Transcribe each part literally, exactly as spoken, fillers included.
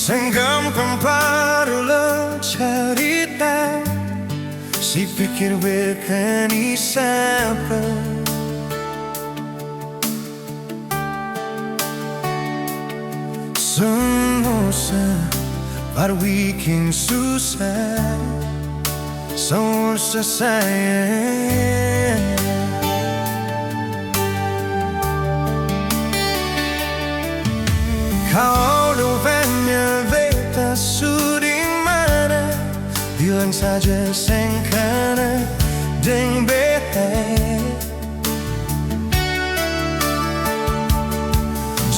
Seng gampang par ulang carita, se pikir beta ni sapa. Semua sa par biking susah. Sou selesai. Kau dong tanya beta su di mana, bilang saja seng kana deng beta.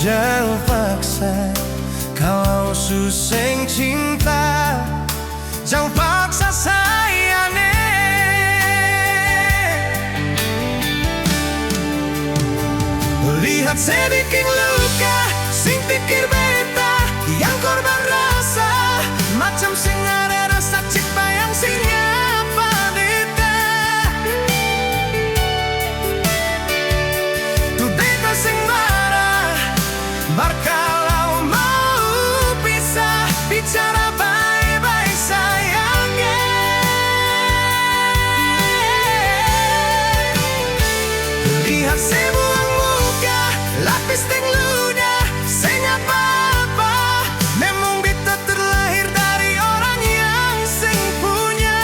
Jang paksa, kalau su seng cinta, jang paksa sayang e. Lihat se biking luka, seng pikir beta yang korban rasa, macam seng ada rasa cipta yang seng nyapa beta. Tu beta seng marah, mar kalau mau pisah, bicara bae-bae sayang e. Lihat se buang muka, lapis deng ludah, seng apa-apa. Memang beta terlahir dari orang yang seng punya.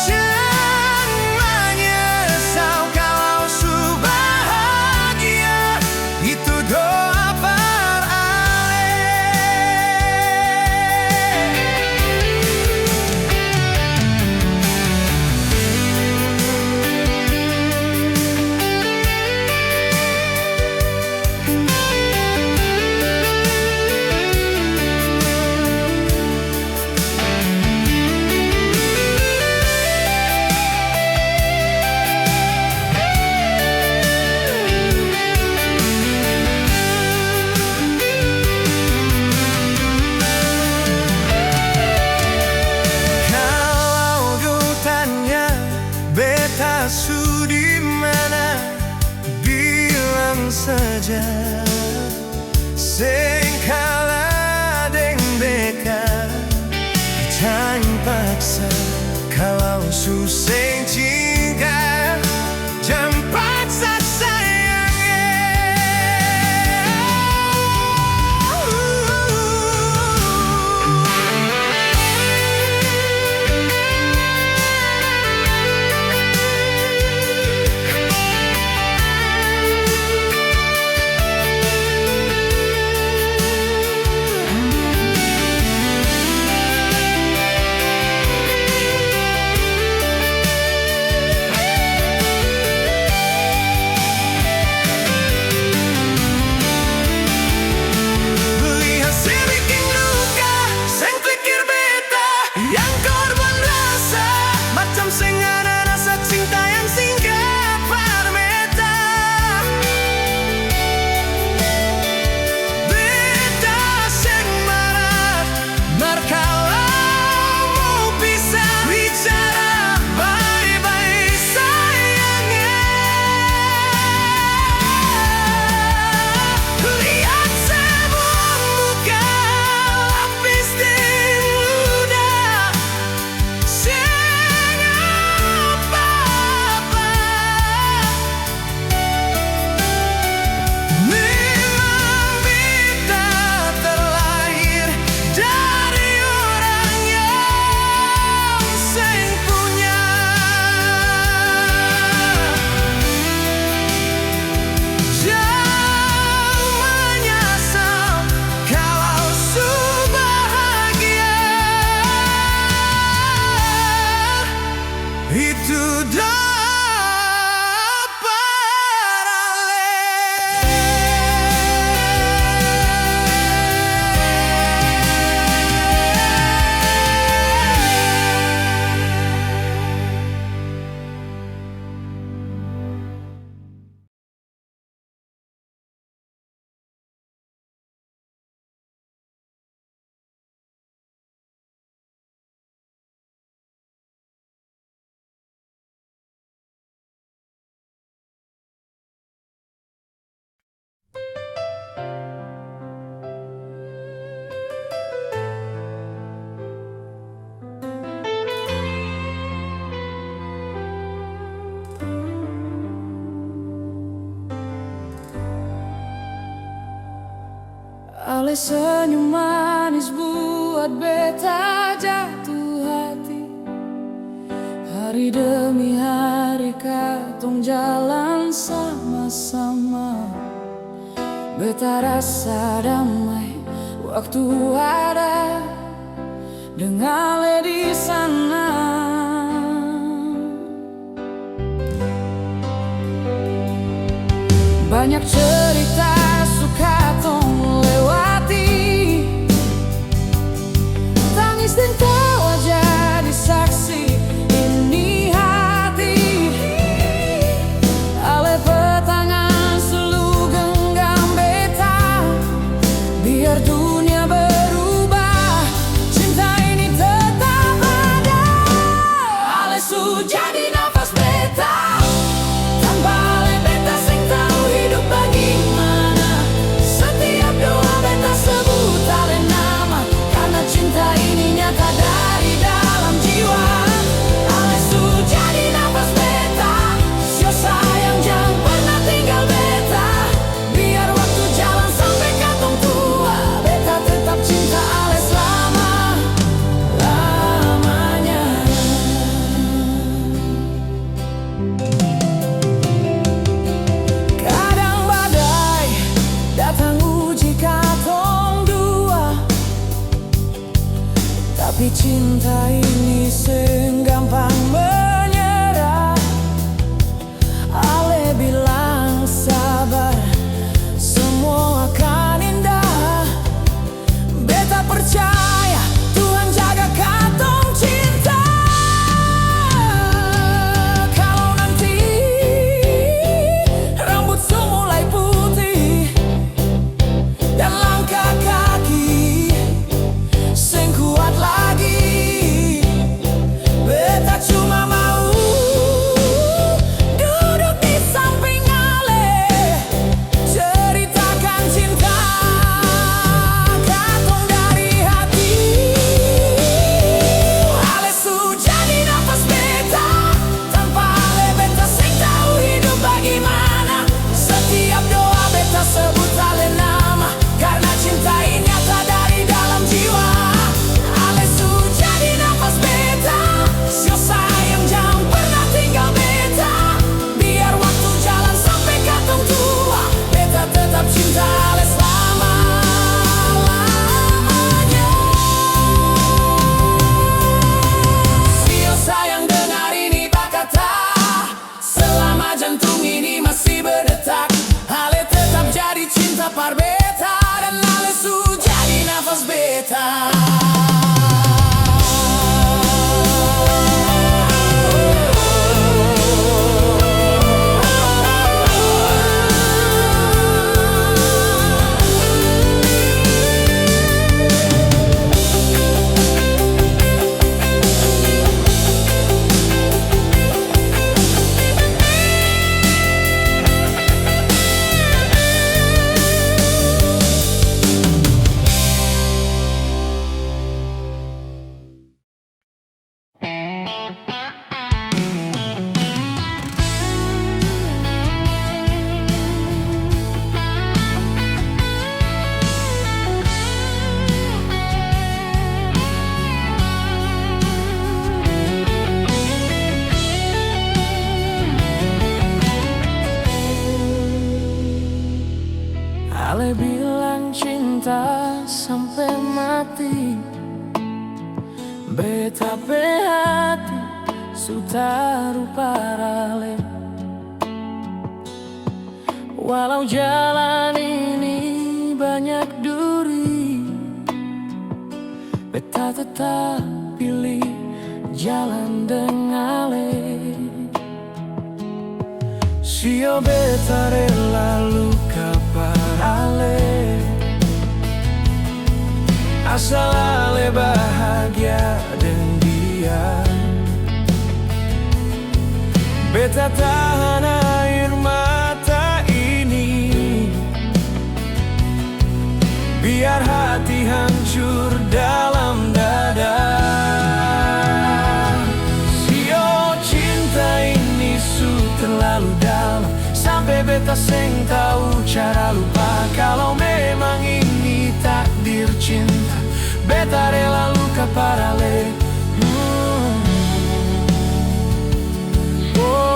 Jang manyesal kalau su bahagia, itu doa par Ale senyum manis buat beta jatuh hati. Hari demi hari katong jalan sama-sama. Beta rasa damai waktu ada deng ale di sana. Banyak cerita su katong lewati, tangis deng tawa jadi saksi ini hati. Ale pe tangan slalu genggam beta, biar dunia berubah, cinta ini tetap ada. Ale su jadi nafas beta, tanpa ale beta seng tau hidup bagimana. Setiap doa beta sebut ale nama, karna cinta ini nyata dari dalam jiwa. Ale su jadi nafas beta, sio sayang jang pernah tinggal beta. Biar waktu jalan sampe katong tua, beta tetap cinta ale slama-lamanya. Kadang badai datang uji katong dua, tapi cinta ini seng gampang menyerah. Ale bilang sabar, semua akan indah. Beta percaya Tuhan jaga katong cinta. Kalau nanti rambut su mulai putih dan langkah kaki seng kuat lagi, beta cuma mau duduk di samping ale, ceritakan cinta katong dari hati. Ale su jadi nafas beta, tanpa ale beta seng tau hidup bagimana. Setiap doa beta sebut ale nama, karna cinta ini nyata dari dalam jiwa. Ale su jadi nafas beta, sio sayang jang pernah tinggal beta. Biar waktu jalan sampe katong tua, beta tetap cinta ale slama-lamanya. Sio sayang dengar ini bakata, selama jantung ini masih berdetak, ale tetap jadi cinta par beta, dan ale su jadi nafas beta. Ale bilang cinta sampe mati. Beta pe hati su taru par ale. Walau jalan ini banyak duri, beta tetap pilih jalan deng ale. Sio beta rela luka par ale, asal ale bahagia deng dia. Beta tahan air mata ini, biar hati hancur dalam dada. Sio, cinta ini su terlalu dalam, sampe beta seng tau cara lupa. Kalau memang ini cinta, beta rela luka parale. Hmm. Oh.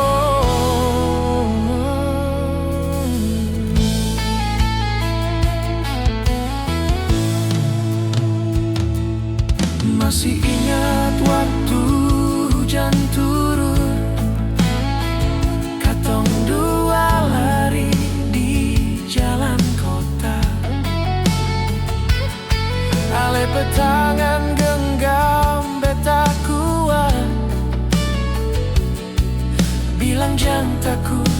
Masih ingat waktu hujan turun, katong dua lari di jalan kota. Ale pe tangan genggam beta kuat, bilang, "Jang takut,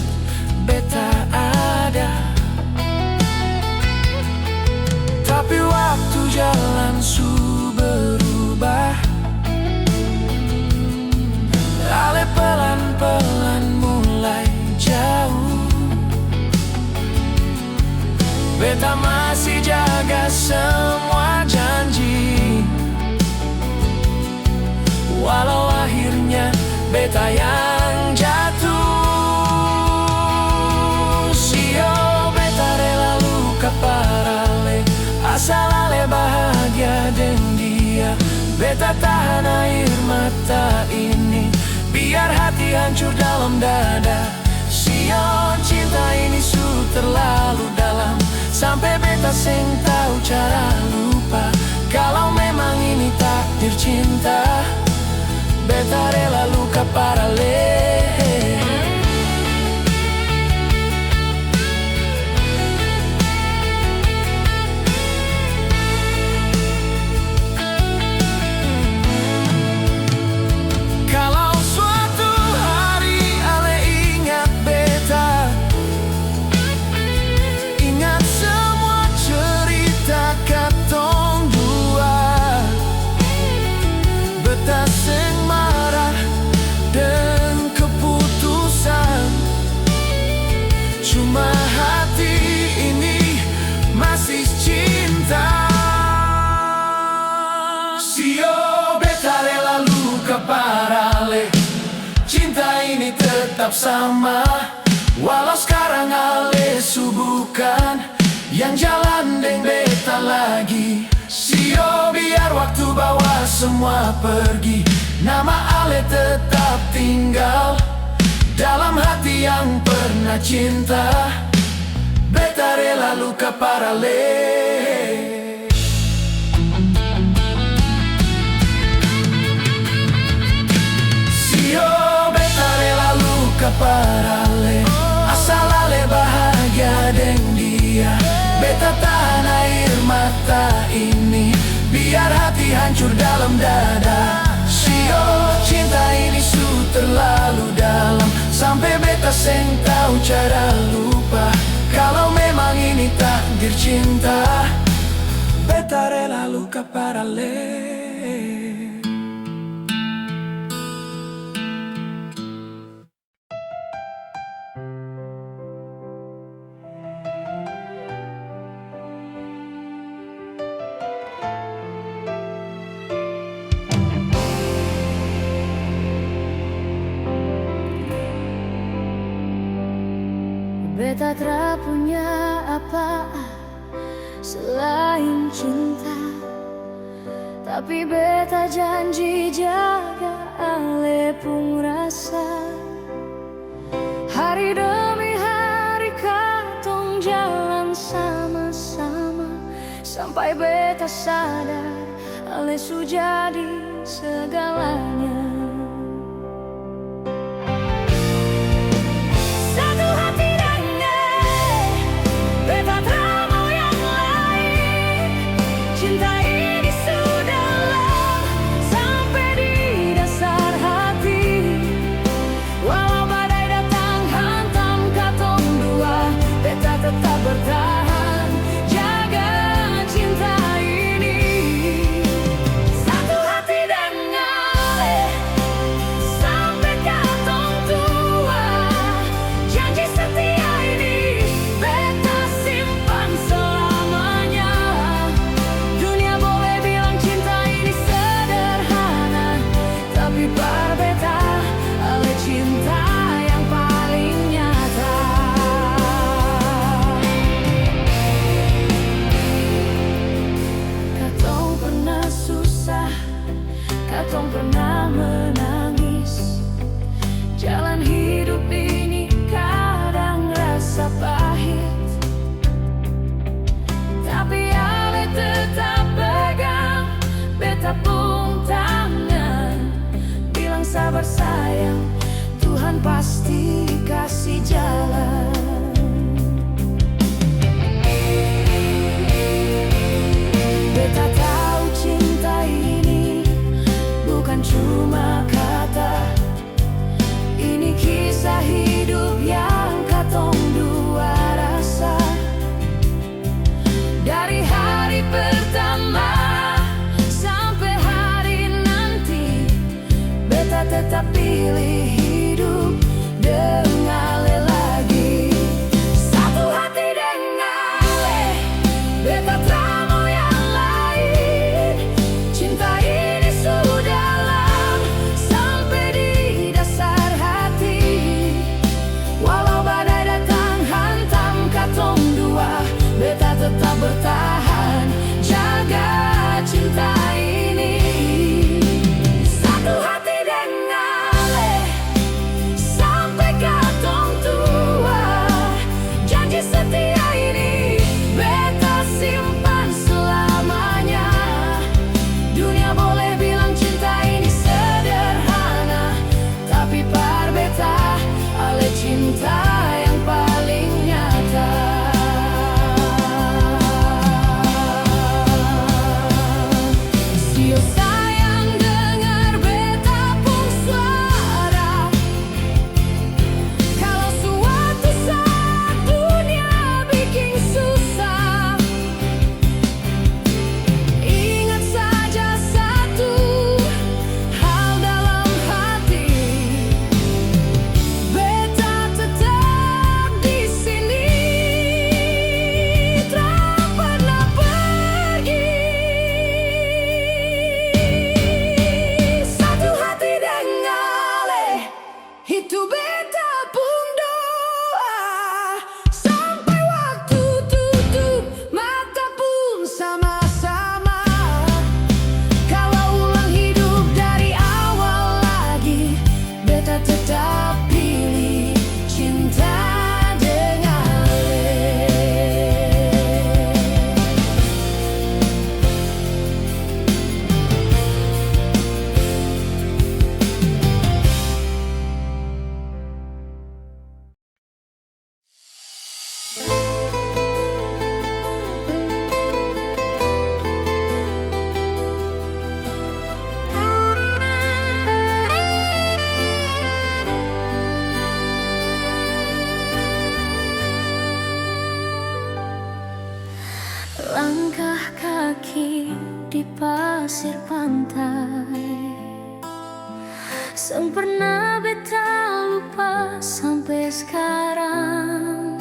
beta ada." Tapi waktu jalan su berubah, ale pelan-pelan mulai jauh. Beta masih jaga semua janji, walau akhirnya beta yang jatuh. Sio, beta rela luka parale, asal ale bahagia deng dia. Beta tahan air mata ini, biar hati hancur dalam dada. Sio, cinta ini su terlalu dalam, sampe beta seng tau cara lupa. Kalau memang ini takdir cinta, beta rela luka parale. Kalau suatu hari ale ingat beta, ingat semua cerita katong dua, beta seng marah deng keputusan, cuma hati ini masih cinta. Sio, beta rela luka parale, cinta ini tetap sama, walau skarang ale su bukan yang jalan deng beta lagi. Sio, biar waktu bawa semua pergi, nama ale tetap tinggal dalam hati yang pernah cinta. Beta rela luka parale. Sio, beta rela luka parale, asal ale bahagia deng dia. Beta tahan air mata ini, biar hati hancur dalam dada. Sio, cinta ini su terlalu dalam, sampe beta seng tau cara lupa. Kalau memang ini takdir cinta, beta rela luka parale. Beta tra punya apa selain cinta, tapi beta janji jaga ale pung rasa. Hari demi hari katong jalan sama-sama, sampai beta sadar ale su jadi segalanya. Satu hati deng ale, beta tra mau yang lain. Cinta ini su dalam sampe di dasar hati. Walau badai datang hantam katong dua, beta tetap bertahan jaga cinta ini. Satu hati deng ale, sayang, Tuhan pasti kasi jalan. Beta tau cinta ini bukan cuma kata, ini kisah hidup yang katong dua rasa. Dari hari pertama sampe hari nanti, beta tetap pilih hidup deng ale lagi. Satu hati deng ale, beta tra mo yang lain. Cinta ini su dalam sampe di dasar hati. Walau badai datang hantam katong dua, beta tetap bertahan jaga cinta ini. Satu hati deng ale sampe katong tua. Janji setia ini beta simpan selamanya. Dunia boleh bilang cinta ini sederhana, tapi par beta, ale cinta yang paling nyata. Sio sayang, dengar beta pung suara. Kalo suatu saat dunia biking susah, ingat saja satu hal dalam hati, beta tetap di sini, tra pernah pergi. Satu hati deng ale. Itu beta pung doa, sampai waktu tutup mata pun sama-sama. Kalau ulang hidup dari awal lagi, beta tetap pilih cinta deng ale. Langkah kaki di pasir pantai, seng pernah beta lupa sampe skarang.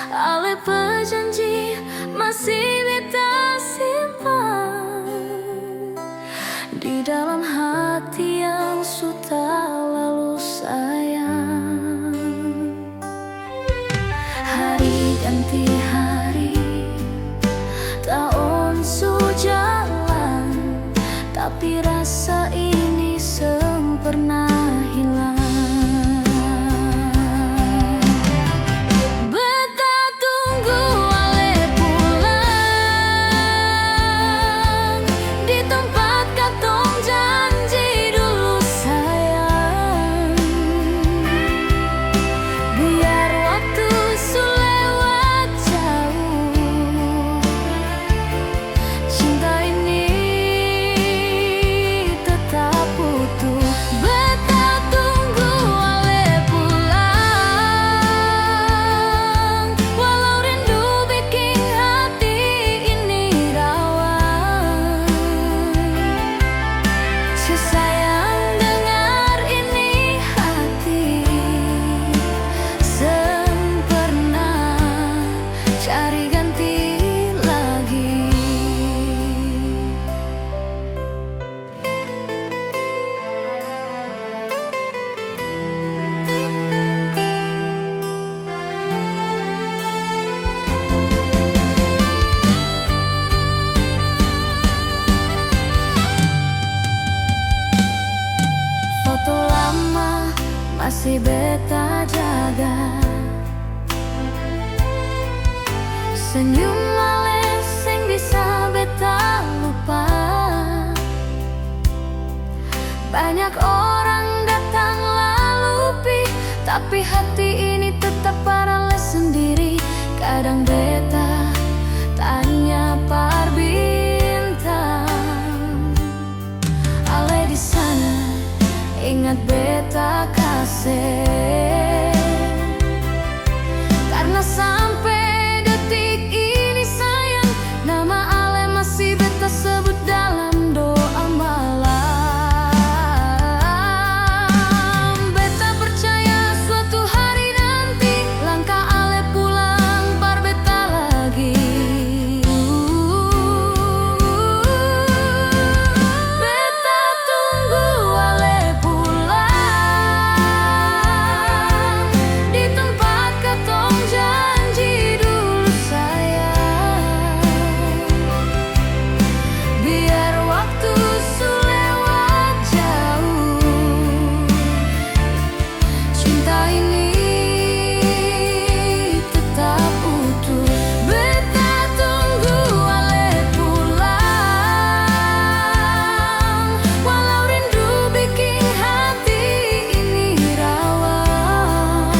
Ale pe janji masih beta simpan di dalam hati yang su talalu sayang. Hari ganti hari, taon su jalan, tapi rasa ini seng pernah hilang. Beta tunggu ale pulang di tempat katong ja Banyak orang datang lalu pi, tapi hati ini tetap par ale sendiri. Kadang beta tanya par bintang, "Ale di sana, ingat beta kaseng?" Karna sampe detik ini, sayang, nama ale masih beta sebut dalam doa malam. Beta percaya suatu hari nanti langkah ale pulang par beta lagi. Beta tunggu ale pulang di tempat katong janji dulu, sayang. Biar waktu su lewat jauh, cinta ini tetap utuh. Beta tunggu ale pulang, walau rindu biking hati ini rawan.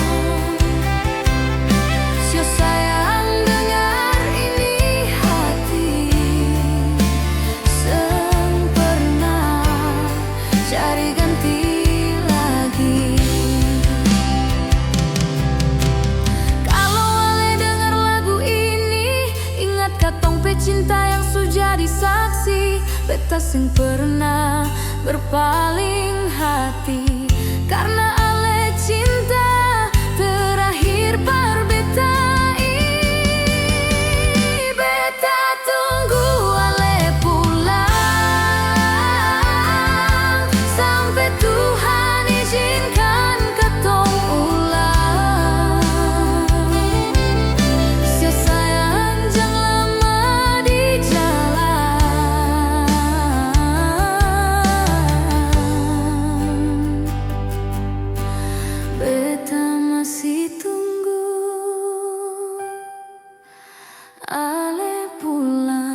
Sio sayang, dengar ini, hati seng pernah cari ganti lagi. Kalo ale dengar lagu ini, ingat katong pe cinta yang su jadi saksi. Beta seng pernah berpaling hati, karna ale cinta terakhir par beta. Ih, beta tunggu ale pulang, sampe Tuhan izinkan katong ulang. Sio sayang, jang lama di jalan. Beta masih tunggu ale pulang.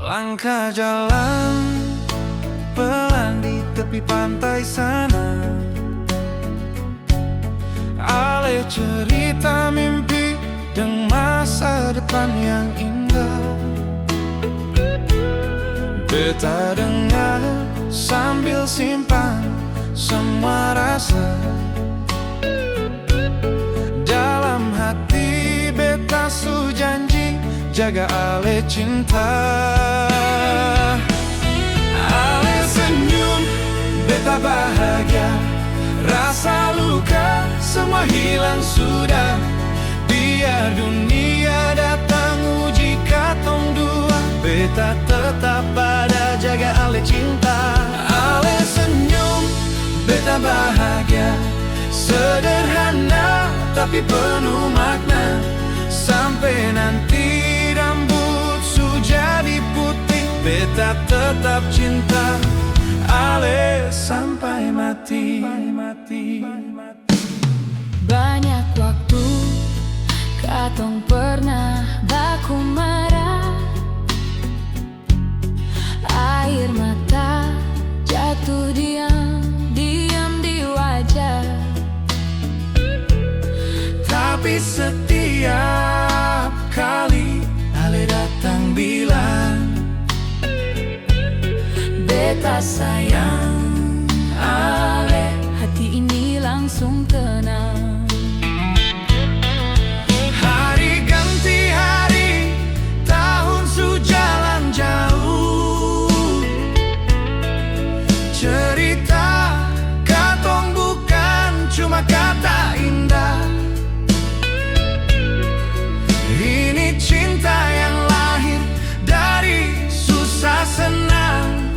Langkah jalan pelan di tepi pantai sana. Ale cerita mimpi deng masa depan yang indah. Beta dengar sambil simpan semua rasa. Dalam hati beta su janji jaga ale cinta. Ale senyum, beta bahagia. Rasa luka semua hilang sudah. Biar dunia datang uji katong dua, beta tetap ada jaga ale cinta. Ale senyum, beta bahagia. Sederhana tapi penuh makna. Sampe nanti rambut su jadi putih, beta tetap cinta ale sampai mati. Banyak waktu katong pernah baku marah, air mata jatuh diam-diam di wajah. Tapi setiap kali ale datang bilang, "Beta sayang ale," hati ini langsung tenang. Hari ganti hari, tahun su jalan jauh. Cerita katong bukan cuma kata indah. Ini cinta yang lahir dari susah senang,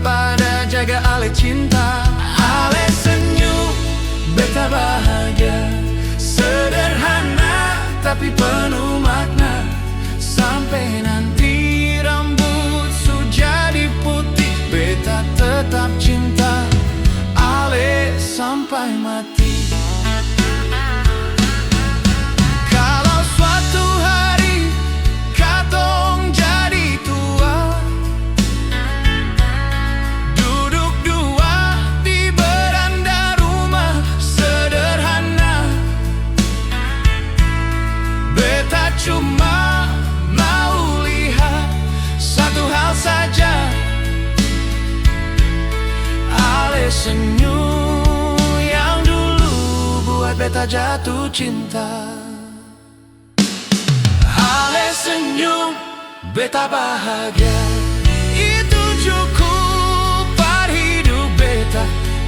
pada jaga ale cinta. Ale senyum, beta bahagia. Sederhana tapi penuh makna. Sampe nanti rambut su jadi putih, beta tetap cinta ale sampai mati. Kalau suatu hari katong jadi tua, duduk dua di beranda rumah sederhana, beta cuma mau lihat satu hal saja. Ale senyum yang dulu buat beta jatuh cinta. Ale senyum, beta bahagia. Itu cukup par hidup beta.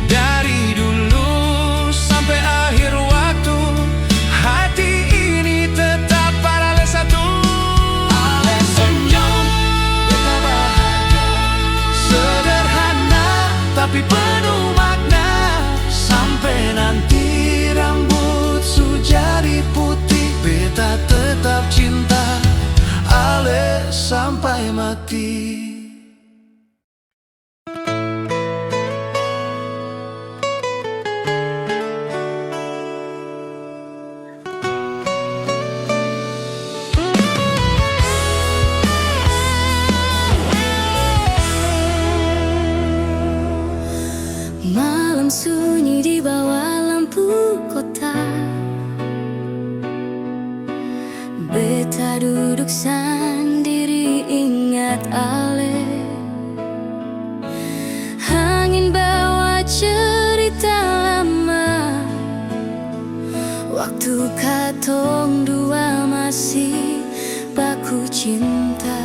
Dari dulu sampe akhir waktu, hati ini tetap par ale satu. Ale senyum, beta bahagia. Sederhana tapi penuh makna. Sampe nanti rambut su jadi putih, beta tetap cinta ale sampai mati. Malam sunyi di bawah lampu kota. Beta duduk sandiri ingat ale. Angin bawa cerita lama. Waktu katong dua masih baku cinta.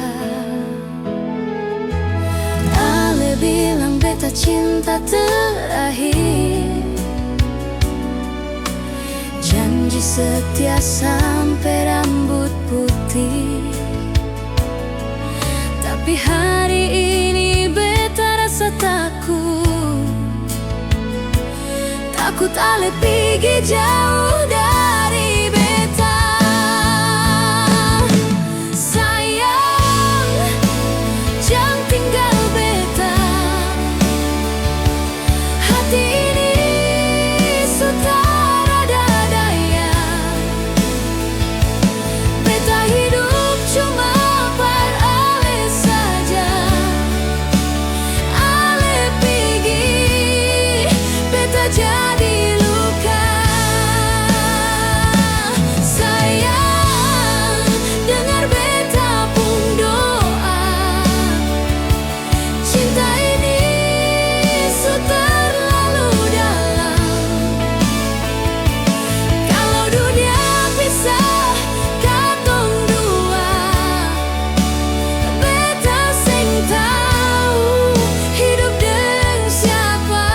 Ale bilang beta cinta terakhir. Janji setia sampe rambut putih. Tapi hari ini beta rasa takut. Takut ale pigi jauh dari beta. Sayang, jang tinggal beta. Hati ini su tarada daya. Beta hidup cuma par ale saja. Ale pigi, beta jadi luka. Sayang, dengar beta pung doa. Cinta ini su terlalu dalam. Kalo dunia pisah katong dua, beta seng tau hidup deng siapa.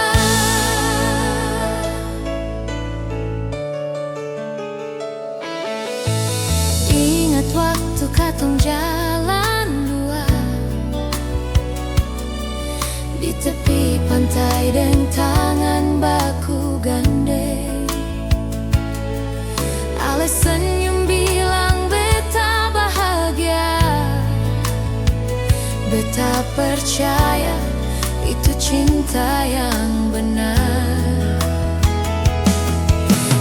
Ingat waktu katong jalan dua di tepi pantai deng tangan baku gandeng. Ale senyum bilang beta bahagia. Beta percaya itu cinta yang benar.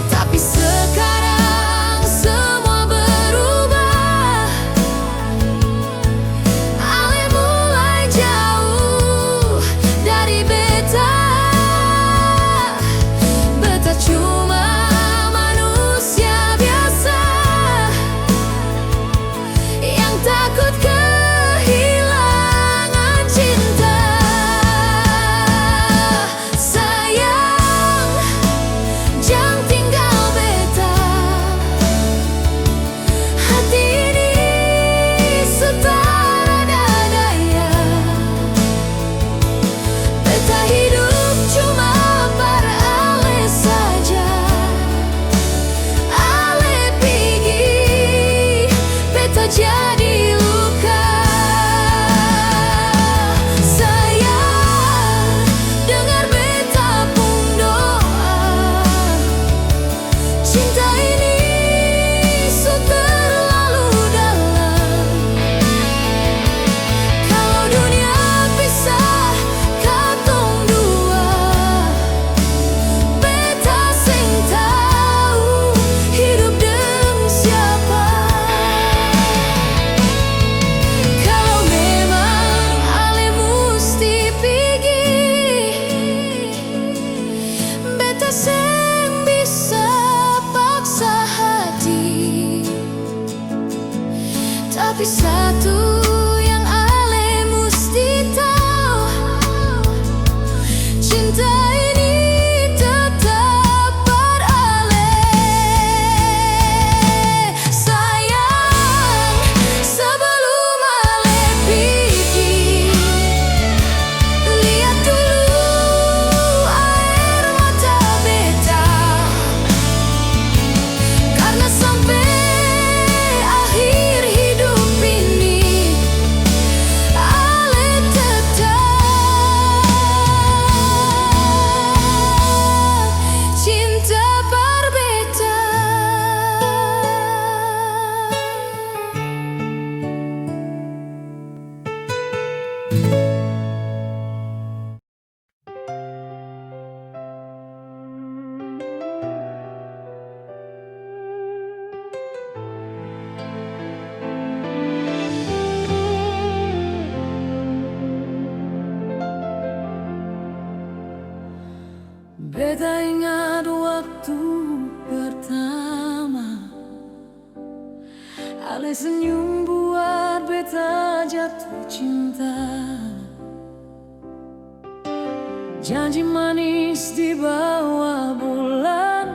Tapi sekarang semua berubah. Ale mulai jauh dari beta. Beta cuma manusia biasa yang takut kehilangan cinta. Beta ingat waktu pertama ale senyum buat beta jatuh cinta. Janji manis di bawah bulan,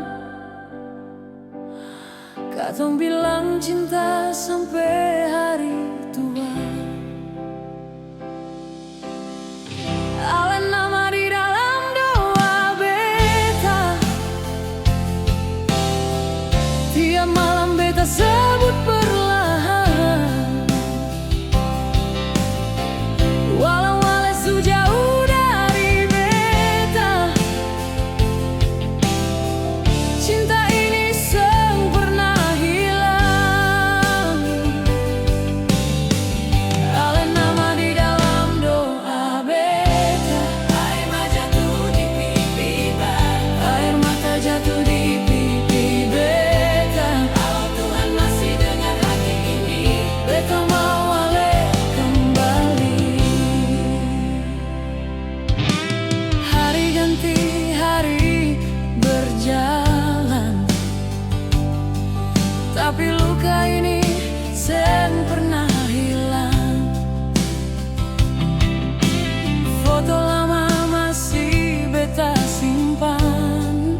katong bilang cinta sampe hari tua. Ale nama di dalam doa beta, tiap malam beta sebut perlahan. Walau ale su jauh dari beta, cinta ini seng pernah hilang. Ale nama di dalam doa beta. Air mata jatuh di pipi beta. Air mata jatuh di pipi beta. Kalau Tuhan masih dengar hati ini, beta mau ale kembali. Hari ganti hari berjalan, tapi luka ini seng pernah hilang. Foto lama masih beta simpan,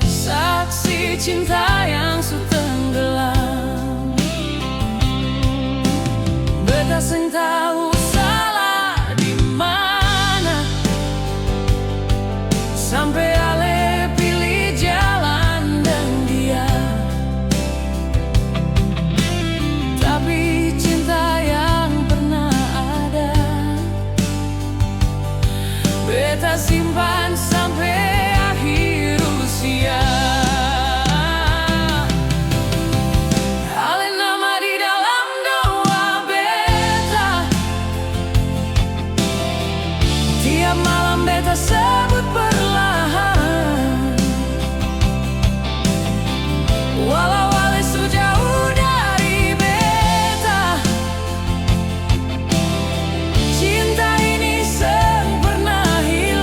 saksi cinta yang su tenggelam. Beta seng tau salah di mana, sampe ale pilih jalan deng dia. Tapi cinta yang pernah ada, beta simpan sampe akhir usia. Ale nama di dalam doa beta, tiap malam beta sebut perlahan. Walau ale su jauh dari beta, cinta ini seng pernah hilang.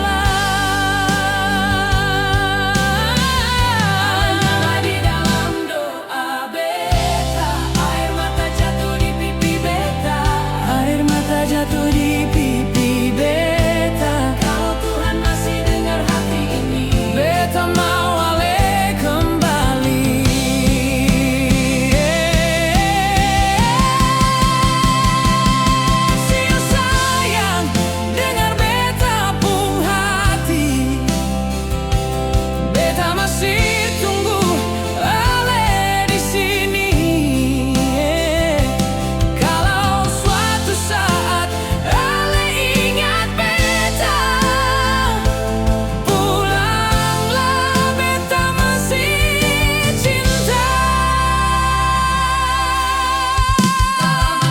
Nama di dalam doa beta, air mata jatuh di pipi beta. Air mata jatuh di pipi beta. Kalau Tuhan masih dengar hati ini, beta mau ale kembali. Siang sayang, dengar beta pung hati. Beta masih tunggu ale di sini. Kalau suatu saat ale ingat beta, pulanglah, beta masih cinta.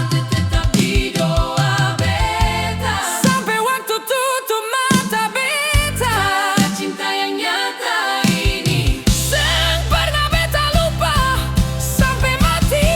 Tetap di doa beta. Sampe waktu tutup mata beta, cinta yang nyata ini seng pernah beta lupa sampe mati.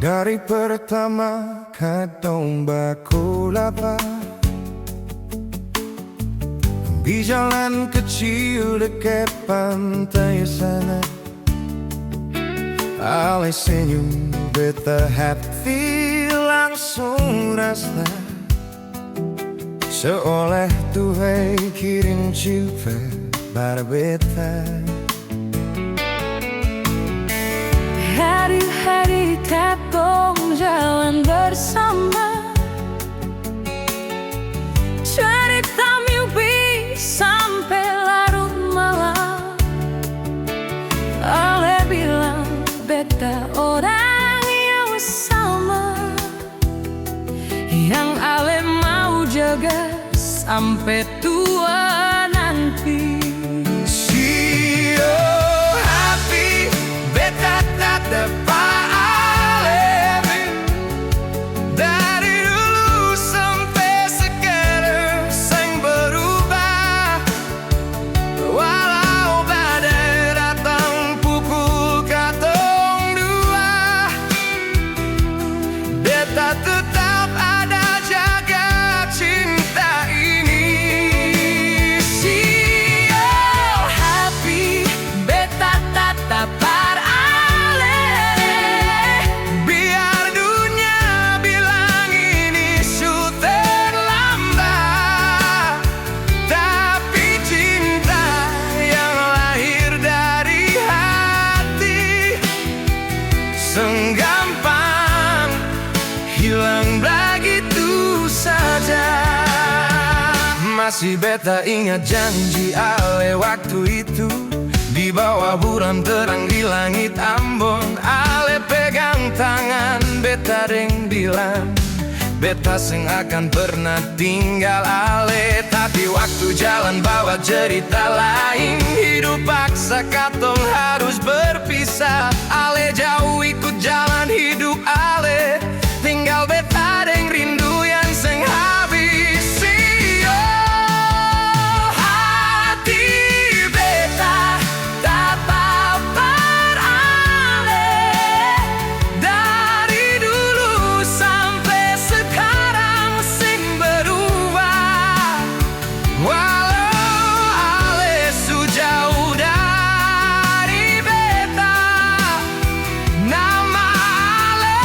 Dari pertama katong baku lapa, di jalan kecil deket pantai sana. Ale senyum, beta hati langsung rasa seolah Tuhan kirim ciuman bar beta. Hari-hari katong jalan bersama, carita mimpi sampe larut malam. Ale bilang beta orang yang sama. jaga sampe tua nanti. Sio hapi, beta tatap pa ale. Dari dulu sampe sekarang seng berubah. Walau badai datang pukul katong dua, beta tetap ada jaga cinta ini. Sio hapi, beta tatap par ale. Biar dunia bilang ini su terlambat, tapi cinta yang lahir dari hati seng gampang hilang bagitu saja. Masih beta ingat janji ale waktu itu, di bawah bulan terang di langit Ambon. Ale pegang tangan beta deng bilang, beta seng akan pernah tinggal ale. Tapi waktu jalan bawa cerita lain, hidup paksa katong harus berpisah. Ale jauh ikut jalan hidup ale, tinggal beta deng rindu yang seng habis. Sio hati, beta tatap par ale. Dari dulu sampe sekarang seng berubah. Walau ale su jauh dari beta, nama ale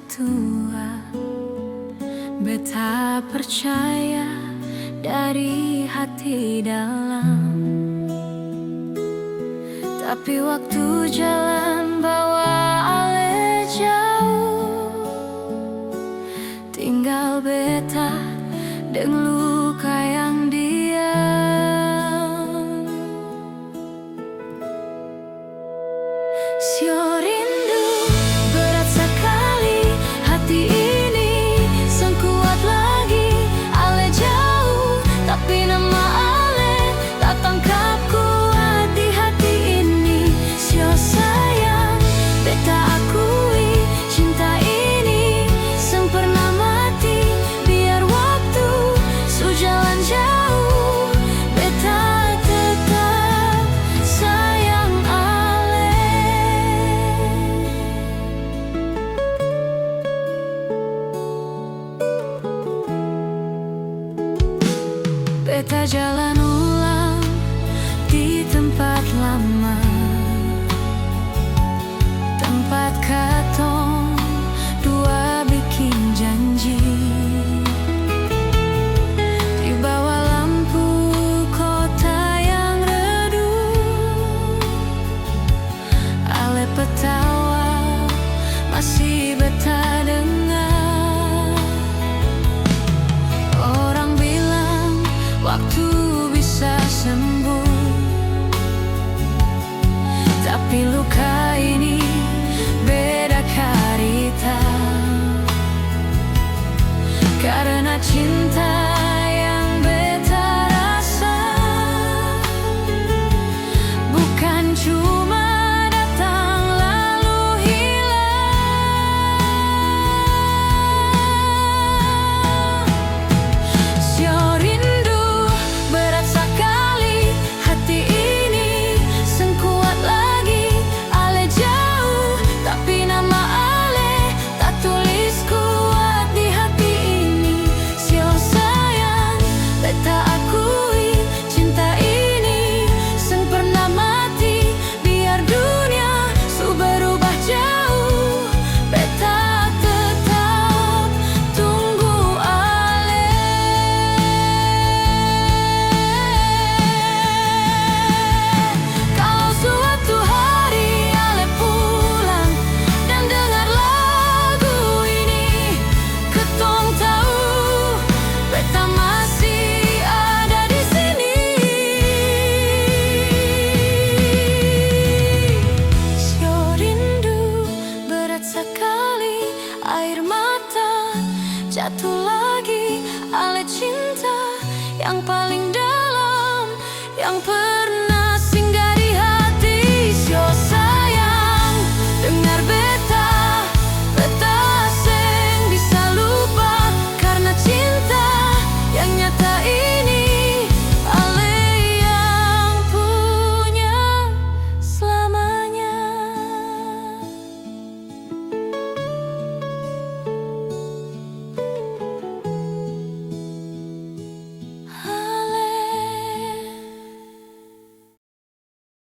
Tua, beta percaya dari hati dalam. Tapi waktu jalan bawa ale jauh, tinggal beta deng luka yang diam. Sio rindu berat sakali, hati ini seng kuat lagi. Ale jauh, tapi nama ale tatangkap kuat di hati ini. Sio sayang, beta akui, cinta ini seng pernah mati. Biar waktu su jalan jauh, beta tetap sayang ale. Beta jalan ulang di tempat lama, tempat katong dua biking janji. Di bawah lampu kota yang redup, ale pe tawa masih beta dengar. Orang bilang waktu bisa sembuh, tapi luka ini beda karita. Karena cinta